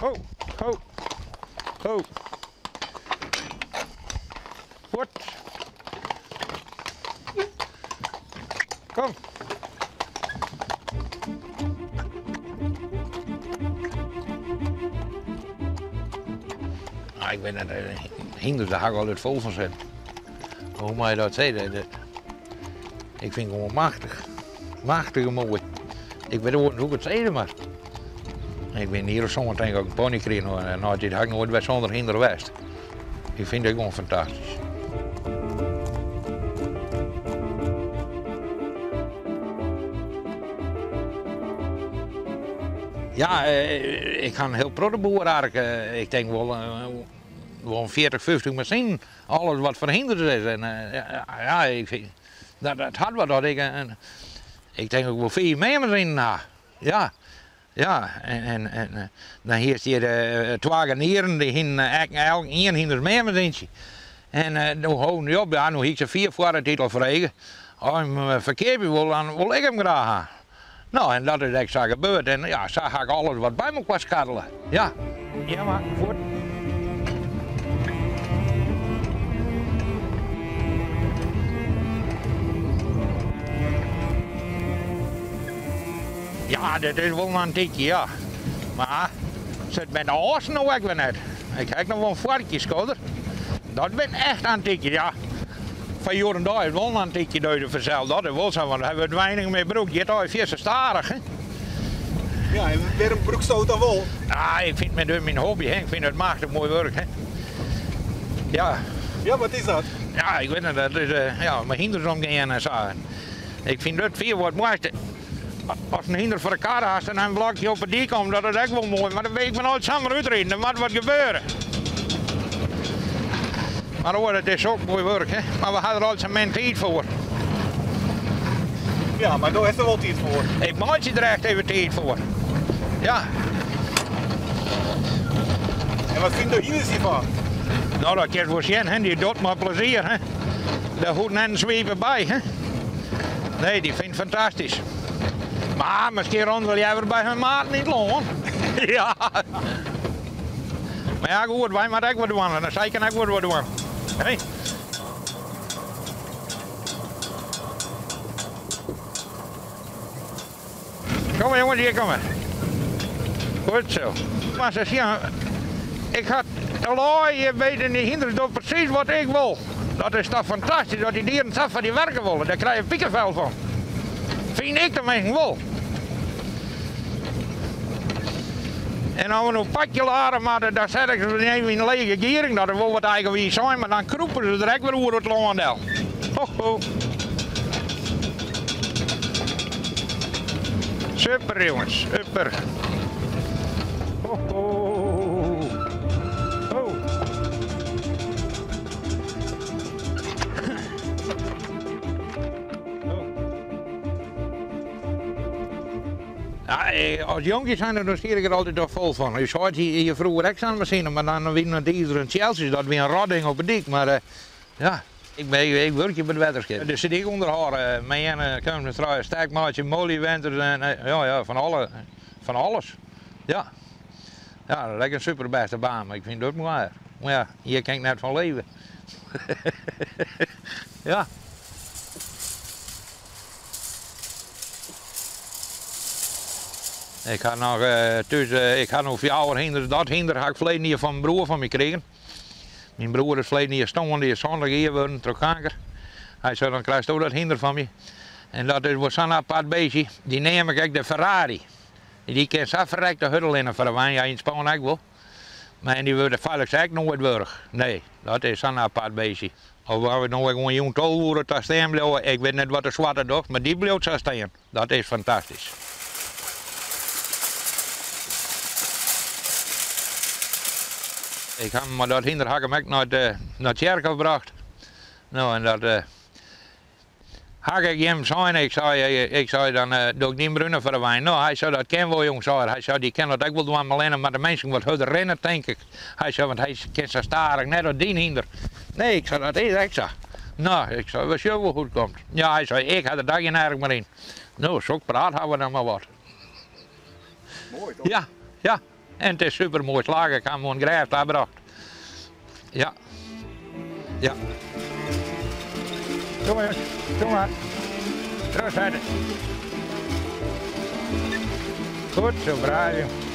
Ho, ho, ho. Fuort. Kom. Ah, ik ben net hynders, dêr ha ik altyd fol fan sitten. Hoe mei je dat sizze? Ik fyn it gewoan machtich. Machtich moai. Ik wit oars hoe ik it sizze moat. Ik bin in jier of sân tink ik dat ik in pony krige en neitiid ha ik noait wer sûnder hynder west. Ik fyn dit gewoan fantastysk. Ja, ik ha in hiel protte boere-ark. Ik tink wol wol 40, 50 masinen. Alles wat foar hynders is. En ja, ik fyn dat hat wat dat ik ik tink ik wol fiif meanmasinen ha. Ja. Ja, en en dan hiest hjir twa gernieren, dy hienen ek elk ien hynders meanmasyntsje. En doe holden dy op, ja, no hie ik se fier foar de tiid al frege, as jim him ferkeapje wolle, dan wol ik him graach ha. No, en dat is ek sa gebeurd en ja, sa ha ik alles wat by mekoar skarrele. Ja. Ja mar, fuort. Ja, dit is wol in antykje, ja. Mar it binne de âldsten no ek wer net. Ik ha ek noch wol in foarkjeskodder. Dat binne echt antykjes, ja. Foar hjoed-en-dei is wol in antykje deuze fansels, dat is wol sa, want hy wurdt weinich mear brûkt. Hjit al fierste stadich, hè. Ja, en wêrom brûksto it dan wol? Ah, ik fyn it myn hobby, hè. Ik fyn it machtich moai wurk, hè. Ja. Ja, wat is dat? Ja, ik wit net, dat is ja, mei hynders omgean en sa. Ik fyn dat fier wol it moaiste. As in hynder foar de kar hast en in blokje op 'e dyk om, dat is ek wol moai, mar dan bin ik mar noait samar útriden, der moat wat gebeure. Mar oar, it is sok moai wurk, hè. Mar we ha der altyd sa min tiid foar. Ja, mar do hast der wol tiid foar. Ik meitsje der echt even tiid foar. Ja. En wat fine de hynders hjirfan? No, dat kinst wol sjen, hè. Dy docht mei plezier, hè. Dêr hoecht net in swipe by, hè. Nee, dy fynt it fantastysk. Mar miskien rûn se leaver by hun maten yn it lân. Ja. Mar ja, goed, wy moatte ek wat dwaan en sy kinne ek wol wat dwaan. Hey. Kom mar jonges, hjir komme. Goed zo. Mar se sjen, ik ha de lei weten dy hynders dogge presys wat ik wol. Dat is toch fantastysk dat dy dieren sa foar dy werke wolle. Dêr krije je pikefel fan. Fyn ik teminsten wol. En as we no pakje lade moatte, dan set ik se even yn de lege giering. Dat is wol wat eigenwiis sein, mar dan krûpe se der ek wer oer it lân del. Ho ho. Super jongens, super. Ho ho. Ho. Ja, as jonkje zijnde, dan stier ik der altyd al fol fan. Us heit hie hie froeger ek sa'n masine, mar dan wienen it izeren tsjeltsjes, dat wie in rotding op 'e dyk. Mar ja, Ik ik wurkje by it wetterskip. De dyk ûnderhâlde, meane, keunst struie, stek meitsje, mollywenters en ja, ja, fan alle, fan alles. Ja. Ja, dat is ek in superbêste baan, mar ik fyn dat moaier. Mar ja, hjir kin ik net fan leve. Ja. Ik ha noch thús, ik ha no fjouwer hynders. Dat hynder ha ik ferleden jier fan in broer fan my krigen. Myn broer is ferleden jier stoarn, dy is 70 jier wurden troch kanker. Hy sei, dan krijsto dat hynder fan my. En dat is wol sa'n apart beestje, dy neam ik ek de Ferrari. Dy kin sa ferrekte hurd rinne foar de wein, ja yn it span ek wol. Mar en dy wurde feilichs ek noait wurch. Nee, dat is sa'n apart beestje. Of as we no ek oan jûn 12 oere ta stean bliuwe, ik wit net wat de swarte docht, mar dy bliuwt sa stean. Dat is fantastysk. Ik ha mei dat hynder ha ik him ek nei it tsjerkhôf brocht. No en dat ha ik jim sein, ik sei, ik sei dan doch ik dyn brune foar de wein. No hy sei dat kin wol jong, sei er. Hy sei dy kin dat ek wol dwaan, mar allinne moat de minsken wat hurder rinne tink ik. Hy sei want hy kin sa stadich net as dyn hynder. Nee, ik sei dat is ek sa. No, ik sei we sjogge wol hoe't it komt. Ja, hy sei, ik ha der dach gjin erch mear yn. No, sok praat hawwe we dan mar wat. Moai toch? Ja, ja. En it is super moai slagge, ik ha him oan it grêf ta brocht. Ja. Ja. Kom maar, kom maar. Trochsette. Goed zo, braaf.